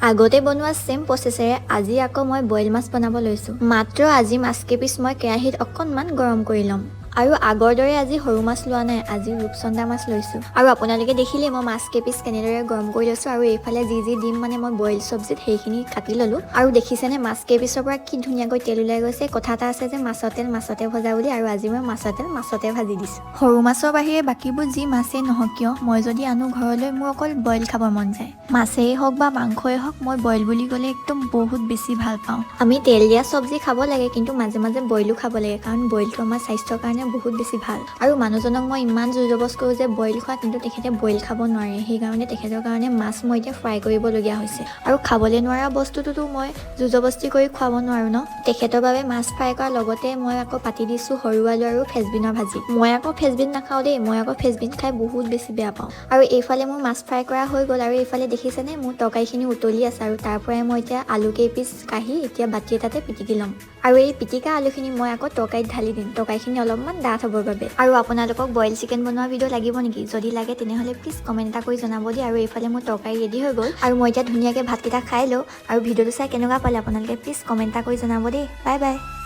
আগতে বনোৱা ছেম প্ৰচেছেৰে আজি আকৌ মই বইল মাছ বনাব লৈছোঁ। মাত্ৰ আজি মাছ কেইপিচ মই কেৰাহীত অকণমান গৰম কৰি ল'ম। আৰু আগৰ দৰে আজি সৰু মাছ লোৱা নাই, আজি ৰূপচন্দা মাছ লৈছোঁ। আৰু আপোনালোকে দেখিলেই মই মাছ কেইপিচ কেনেদৰে গৰম কৰি লৈছোঁ। আৰু এইফালে যি যি দিম মানে মই বইল চব্জিত, সেইখিনি কাটি ল'লোঁ। আৰু দেখিছেনে মাছ কেইপিচৰ পৰা কি ধুনীয়াকৈ তেল ওলাই গৈছে? কথা এটা আছে যে মাছৰ তেল মাছতে ভজা বুলি, আৰু আজি মই মাছৰ তেল মাছতে ভাজি দিছোঁ। সৰু মাছৰ বাহিৰে বাকীবোৰ যি মাছেই নহওক কিয়, মই যদি আনো ঘৰলৈ, মোৰ অকল বইল খাবৰ মন যায়। মাছেই হওক বা মাংসই হওক, মই বইল বুলি ক'লে একদম বহুত বেছি ভাল পাওঁ। আমি তেল দিয়া চব্জি খাব লাগে, কিন্তু মাজে মাজে বইলো খাব লাগে, কাৰণ বইলটো আমাৰ স্বাস্থ্যৰ কাৰণে বহুত বেছি ভাল। আৰু মানুহজনক মই ইমান জোৰ জবজ কৰোঁ যে বইল খোৱা, কিন্তু তেখেতে বইল খাব নোৱাৰে। সেইকাৰণে তেখেতৰ কাৰণে মাছ মই এতিয়া ফ্ৰাই কৰিবলগীয়া হৈছে। আৰু খাবলৈ নোৱাৰা বস্তুটোতো মই জোৰ জবস্তি কৰি খুৱাব নোৱাৰোঁ ন। তেখেতৰ বাবে মাছ ফ্ৰাই কৰাৰ লগতে মই আকৌ পাতি দিছোঁ সৰু আলু আৰু ফ্ৰেঞ্চবিনৰ ভাজি। মই আকৌ ফ্ৰেঞ্চবিন নাখাওঁ দেই, মই আকৌ ফ্ৰেঞ্চবিন খাই বহুত বেছি বেয়া পাওঁ। আৰু এইফালে মোৰ মাছ ফ্ৰাই কৰা হৈ গ'ল। আৰু এইফালে দেখিছেনে, মোৰ তৰকাৰীখিনি উতলি আছে আৰু তাৰ পৰাই মই এতিয়া আলু কেইপিচ কাঢ়ি এতিয়া বাতি এটাতে পিটিকি ল'ম। আৰু এই পিটিকা আলুখিনি মই আকৌ তৰকাৰীত ঢালি দিম, তৰকাৰীখিনি অলপমান ডাঠ হ'বৰ বাবে। আৰু আপোনালোকক বইল চিকেন বনোৱা ভিডিঅ' লাগিব নেকি? যদি লাগে, তেনেহ'লে প্লিজ কমেণ্ট এটা কৰি জনাব দিয়ে। আৰু এইফালে মোৰ তৰকাৰী ৰেডি হৈ গ'ল আৰু মই এতিয়া ধুনীয়াকৈ ভাতকেইটা খাই লওঁ। আৰু ভিডিঅ'টো চাই কেনেকুৱা পালে আপোনালোকে, প্লিজ কমেণ্ট এটা কৰি জনাব দেই। Bye bye.